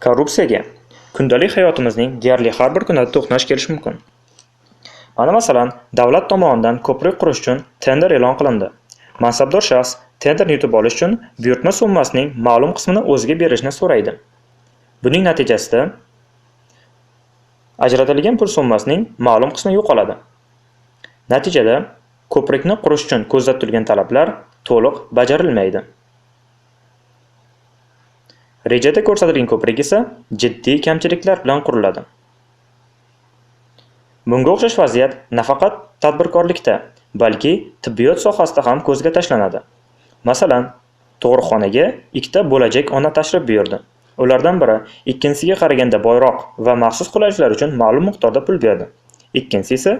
Korrupsiyaga kundalik hayotimizning deyarli har bir kunida to'qnash kelish mumkin. Mana masalan, davlat tomonidan ko'prik qurish uchun tender e'lon qilindi. Mansabdor shaxs tenderni yutib olish uchun buyurtma summasining ma'lum qismini o'ziga berishni so'raydi. Buning natijasida ajratilgan pul summasining ma'lum qismi yo'qoladi. Natijada ko'prikni qurish uchun ko'zda tutilgan talablar to'liq bajarilmaydi. Rejada ko'rsatilgan ko'prik esa jiddiy kamchiliklar bilan quriladi. Bunga o'xshash vaziyat nafaqat tadbirkorlikda, balki tibbiyot sohasida ham ko'zga tashlanadi. Masalan, tug'ruqxonaga ikkita bo'lajak ona tashrif buyurdi. Ulardan biri ikkinchisiga qaraganda boyroq va maxsus qulayliklar uchun ma'lum miqdorda pul berdi. Ikkinchisi esa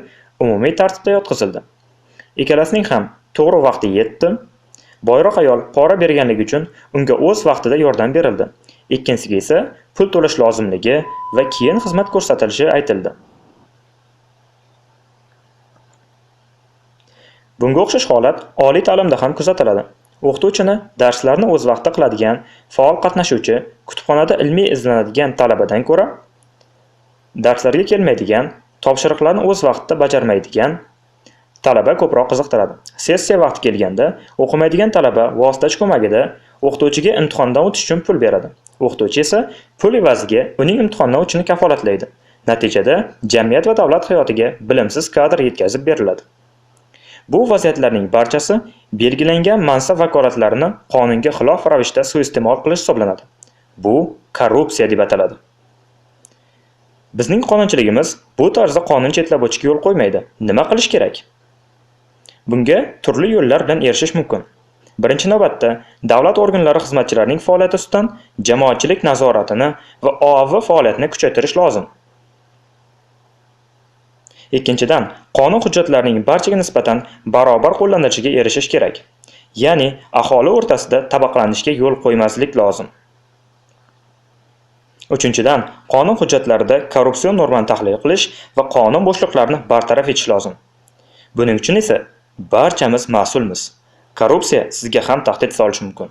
umumiy tartibda yotqizildi. Ikkalasining ham tug'ruq vaqti yetdi. Boyroq ayol pora berganligi uchun unga o'z vaqtida yordam berildi. Ikkinchisiga esa pul to'lash lozimligi va keyin xizmat ko'rsatilishi aytildi. Bunga o'xshash holat oliy ta'limda ham kuzatiladi. O'qituvchini darslarni o'z vaqtida qiladigan, faol qatnashuvchi, kutubxonada ilmiy izlanadigan talabadan ko'ra, darslarga kelmaydigan, topshiriqlarni o'z vaqtida bajarmaydigan talaba ko'proq qiziqtiradi. Sessiya vaqti kelganda o'qimaydigan talaba vositachi ko'magida o'qituvchiga imtihondan o'tish uchun pul beradi. O'qituvchi esa pul evaziga uning imtihondan o'tishini kafolatlaydi. Natijada jamiyat va davlat hayotiga bilimsiz kadr yetkazib beriladi. Bu vaziyatlarning barchasi belgilangan mansab vakolatlarini qonunga xilof ravishda suiiste'mol qilish hisoblanadi. Bu korrupsiya deb ataladi. Bizning qonunchiligimiz bu tarzda qonun chetlab o'tishga yo'l qo'ymaydi. Nima qilish kerak? Bunga turli yo'llar bilan erishish mumkin. Birinchi navbatda davlat organlari xizmatchilarining faoliyati ustidan jamoatchilik nazoratini va OAV faoliyatini kuchaytirish lozim. Ikkinchidan, qonun hujjatlarining barchaga nisbatan barobar qo'llanilishiga erishish kerak. Ya'ni aholi o'rtasida tabaqalanishga yo'l qo'ymaslik lozim. Uchinchidan, qonun hujjatlarida korrupsion normani tahlil qilish va qonun bo'shliqlarini bartaraf etish lozim. Buning uchun esa barchamiz mas'ulmiz. Korrupsiya sizga ham tahdid solishi mumkin.